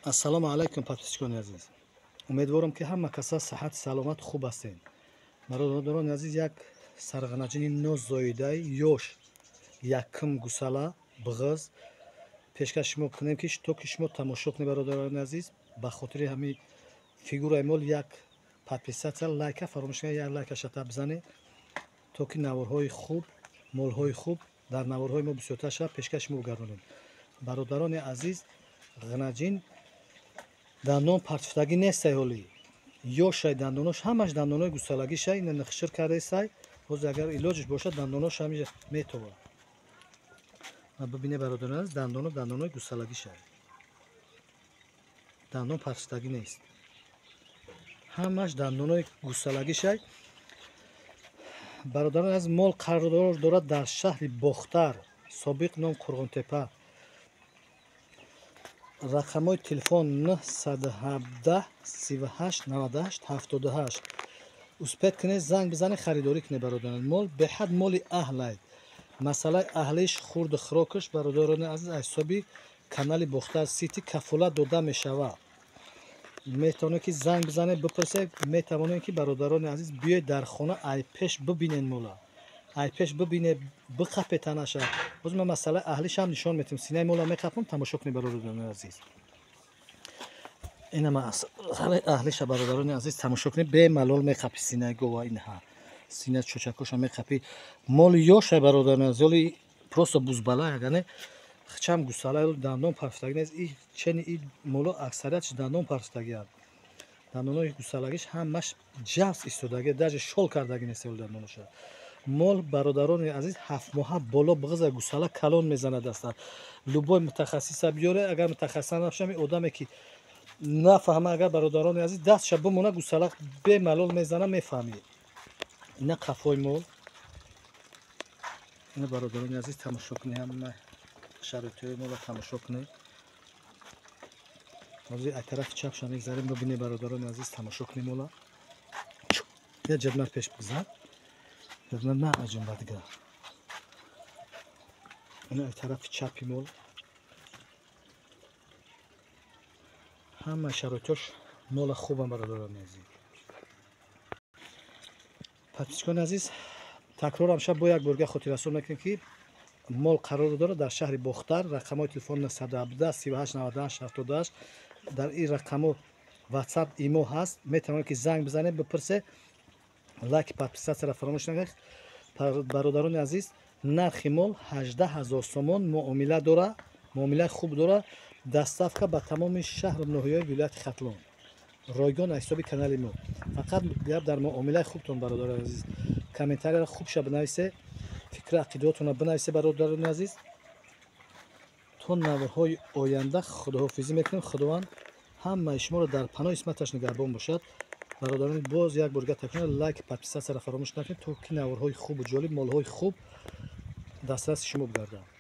Ассалому алайкум, подписчикони азиз. Умедворам, ки ҳама каса сиҳат, саломат, хуб ҳастед. Бародарони азиз, як сарғанаҷини нозоидаи ёш, якум гусала бғыз пешкаш шумо кунем, ки то ки шумо тамошо кунед. Бародарони азиз, ба хотири ҳамин фигураи мол як подписаться, лайка фаромӯш накунед, як лайка шата бизанед, то ки наворҳои хуб, молҳои хуб дар наворҳои мо бисёртар шавад, пешкаш шумо бигардонем. Бародарони азиз, ғанаҷин дандон партифтагӣ нестай, ҳоли ёшай, дандонош ҳамаш дандонои гусалагишай, ина нихшир кардаисай. Ҳозир агар илоҷиш бошад, дандонош ҳамиҷа метова. Бибине, бародарони азиз, дандоно дандонои гусалагишай, дандон партифтагӣ нест, ҳамаш дандонои гусалагишай. Бародарони азиз, мол қарор дорад дар шаҳри Бохтар, собиқ ном Қурғонтепа. Рақамҳои телефон 917 38 98 78. Успеть кунед, занг бизанед, харидорӣ кунед. Бародарон, мол беҳад моли аҳлай. Масъалаи аҳлиш, хурду хӯрокаш, бародарони азиз, аз ҳисоби канали Бохтар Сити кафолат дода мешавад. Метавонед, ки занг бизанед, бипурсед, метавонед, ки, бародарони азиз, биёед дар хона, ай пеш бибинед мола, ай пеш бибинед, биқапед танаша. Боз ман масъалаи аҳлишам нишон метиҳам, синаи мола меқапам, тамошо кунед, бародарони азиз. Ина масъалаи аҳлиша, бародарони азиз, тамошо кунед, бемалол меқапи синаи гова, инҳа сина чочакоша меқапи. Моли ёша, бародарони азиз, оли просто бузбала, ягане хчам гусала, дандон парфтагӣ нест. И чени и моло аксариятш дандон парфтагианд, дандонои гусалагиш ҳамаш ҷавс истодаги, даже шол кардагӣ нест дандоноша. Мол, бародарони азиз, 7 моҳа боло бғиза, гусала калон мезанад даста. Любой мутахассиса биёре, агар мутахассиса набошам, одаме ки нафаҳма, агар, бародарони азиз, дастша бимона, гусала бемалол мезана, мефаҳмӣ. Ина қафои мол, ина, бародарони азиз, тамошо кунед, ҳама шароитҳои мола тамошо кунед. Ҳозир аз тарафи чапша мегзарем, бибинед, бародарони азиз, тамошо кунед мола. Я ҷадмар пеш бигзар, ҷадмар на аҷумба дигар. Ина аз тарафи чапи мол ҳама шароитҳош мола хубам. Бародарони азиз, подписчикони азиз, такрорам шаб бо як борга хотиррасон мекунем, ки мол қарор дорад дар шаҳри Бохтар. Рақамҳои телефон 917 38 98 78. Дар ин рақамҳо WhatsApp, имо ҳаст, метавонед, ки занг бизанед, бипурсед. Лайк, подписаться ро фаромӯш накунед. Бародарони азиз, нархи мол 18 000 сомон, муомила дора, муомилаи хуб дора, доставка ба тамоми шаҳру ноҳияҳои вилояти Хатлон ройгон аз ҳисоби канали мо. Фақат гап дар муомилаи хубтон. Бародарони азиз, комментарияро хубша бинависе, фикру ақидаотонро бинависе. Бародарони азиз, то наворҳои оянда худоҳофизӣ мекунем. Худованд ҳамаи шуморо дар паноҳи исматаш нигаҳбон бошад. Бародарон, боз як борга такрор, лайк, подписаться ро фаромӯш накунед, то ки наворҳои хубу ҷолиб, молҳои хуб дастраси шумо бигардад.